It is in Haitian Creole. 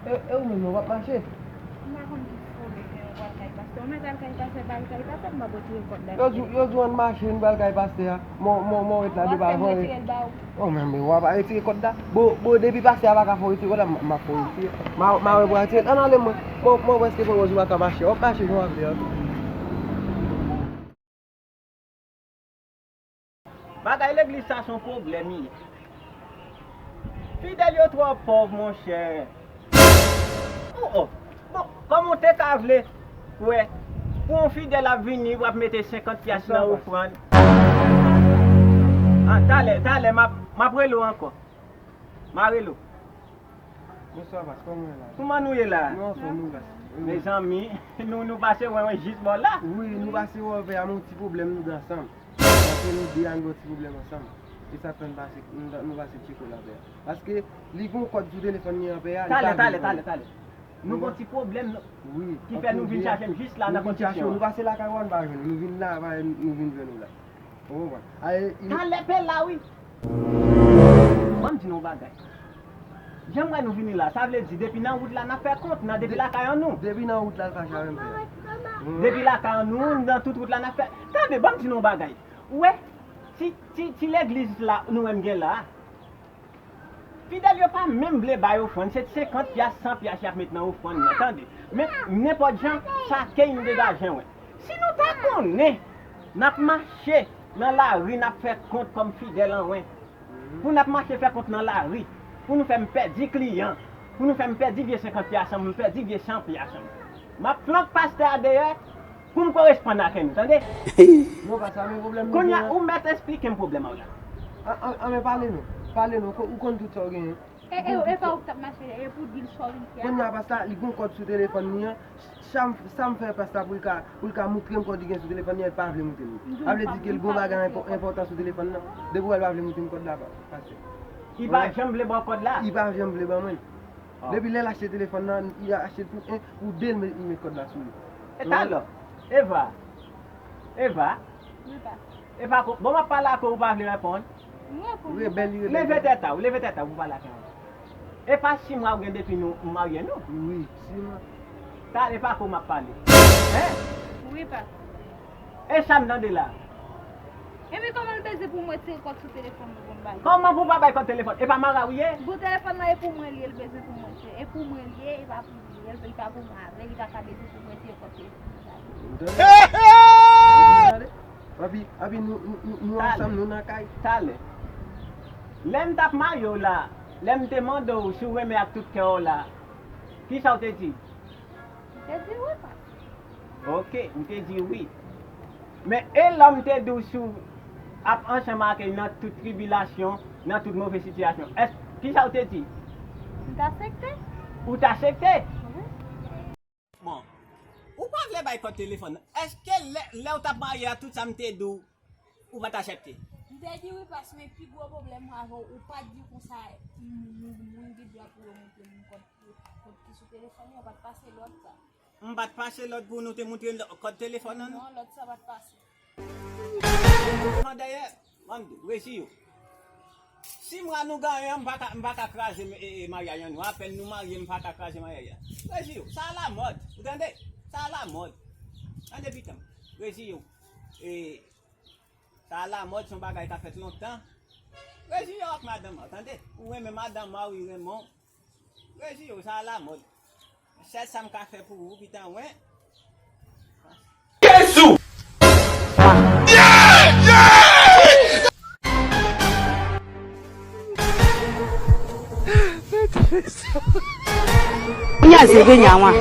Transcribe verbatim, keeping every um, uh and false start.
E, e ou menm, ou p ap mache? M pa konn ki fout ou gen, ou pral kay pastè. Ou mèt al kay pastè, pa al kay pastè, m p ap retire kòd la. Yo di, yo di w ann mache, nou pral kay pastè a. Mò, mò, mò ret la, w ap depa fè m retire l ba ou. Oh, men, men, w ap retire kòd la. Bon, bon, depi pastè a pa ka fè w retire kòd la, m, m ap fè w retire. M a, m a wè pou w retire. Ann ale, mwen. Mwen, mwen, prèske fè w pa ka mache. W ap mache jan w ap vle an. Bagay legliz sa se yon pwoblèm li ye. Fidèl yo twò pòv, monchè. Oh, oh. Bon, kòman w te ka vle wè pou yon fidèl ap vini, w ap mete senkant pyas nan ofrann? Ah, talè, talè, m ap, m ap rele w ankò. M a rele w. Bonswa, Pas, kòman w ye la? Kòman nou ye la? Nou anfòm, wi, Pas. Wi. Mezanmi, nou, nou pase wè mwen jis bò la. Wi, nou pase wè w, pè a, men yon ti pwoblèm nou gen ansanm. Paske nou de a, nou gen yon ti pwoblèm ansanm. E sa fè n pase, nou, nou pase tcheke w la, pè a. Paske li gen yon kòd sou telefòn li an, pè a, li pa vle pran. Talè, talè, talè, talè. Nou gen yon ti pwoblèm, nou, wi, ki fè nou vin chache m jis la nan konstriksyon an. Nou vin chache w, nou pase lakay ou a, nou pa jwenn ou. Nou vin la, nou vin jwenn ou la. Ou konprann? Talè pè la, wi. Ban m di nou yon bagay. Jan m wè nou vini la, sa vle di depi nan wout la n ap fè kont, nan depi lakay an nou. Depi nan wout la, l fache avè m, frè. Depi lakay an nou, nan tout wout la n ap fè. Tande, ban m di nou yon bagay. Ou wè, ti, ti, ti legliz la nou wè m gen la a, fidèl yo pa menm vle bay ofrann, se senkant pyas, san pyas y ap met nan ofrann nan, tande. Men, nenpòt jan, sa ke n degaje, wè. Si nou ta konnen n ap mache nan lari, n ap fè kont kòm fidèl an, wè. Pou n ap mache fè kont nan lari, pou nou fè m pèdi kliyan, pou nou fè m pèdi vye senkant pyas an m, m pèdi vye san pyas an m. M ap flank pastè a dèyè, pou m koresponn ak nou, tande? Non, pa sa, men pwoblèm nou gen an. Kounye a, ou mèt esplike m pwoblèm ou la. An, an, an, men pale non. Pale non. Ou konn tout sa w genyen. E, e, e pa ou k t ap mache, e pou di l sa w vin fè a. Kounye a, pastè a, li gen yon kòd sou telefòn li an. Sa m, sa m fè pastè a pou l ka, pou l ka moutre m kòd li gen sou telefòn li an, li pa vle moutre m li. Sa vle di ke l gen yon bagay enpò-, enpòtan sou telefòn nan. Depi w wè l pa vle moutre m kòd la, pa, pastè. Li pa janm vle ba w kòd la? Li pa janm vle ban mwen. Depi lè l achte telefòn nan, li achte l pou en, pou de, l met, li met kòd la sou li. E talè, Eva, Eva. Wi, pastè. E pa ko, bon, m ap pale ak ou, ou pa vle reponn. M reponn. Rebèl, li rebèl. Leve tèt a ou, leve tèt a ou pou pale ak mwen. E pa sis mwa ou gen depi nou marye, non? Wi, sis mwa. Talè pa ko m ap pale. Hein? Wi, pastè. E sa m tande la? Epi kòman l bezwen pou mwen retire kòd sou telefòn mwen pou m ba li? Kòman pou w pa bay kòd telefòn? E pa mari w ye? Bon, telefòn nan e pou mwen li ye, l bezwen pou mwen retire. E pou mwen li ye, e pa pou li ye, li pa pou mwen avè l, li pa ka bezwen pou mwen retire kòd telefòn nan ba li. Epi, epi nou, nou, nou ansanm, nou nan kay. Talè. Lè m t ap marye w la, lè m te mande w si w renmen ak tout kè w la, kisa w te di? M te di wi, pastè. Ok, m te di wi. Men e lè m te di w si w ap ansanm ak li nan tout tribilasyon, nan tout move sitiyasyon? Èske, kisa w te di? M t aksepte. Ou t aksepte? Wi. Bon, ou pa vle bay kòd telefòn nan. Èske lè, lè w t ap marye a, tout sa m te di w, ou pa t aksepte? M te di wi, pastè, men pi gwo pwoblèm mwen avè w, ou pa t di konsa, moun, moun gen dwa pou yo montre moun kòd, kòd ki sou telefòn yo, ou pa t pase lòd sa. M pa t pase lòd pou nou te montre l kòd telefòn nan, non? Non, lòd sa pa t pase. Devan dèyè, ban m di w, resi yo. Sis mwa nou genyen an, m pa ka, m pa ka kraze, e, e, maryaj an nou. Apèn nou marye, m pa ka kraze maryaj la. Resi yo, sa alamòd, ou tande? Sa alamòd. Tande pitan m. Resi yo. E, sa alamòd, se yon bagay k ap fèt lontan. Resi yo ak madanm ou, tande? Ou renmen madanm ou, li renmen w. Resi yo, sa alamòd. Sèl sa m ka fè pou ou, pitan mwen. Jezi! Nyaze, be nyawa.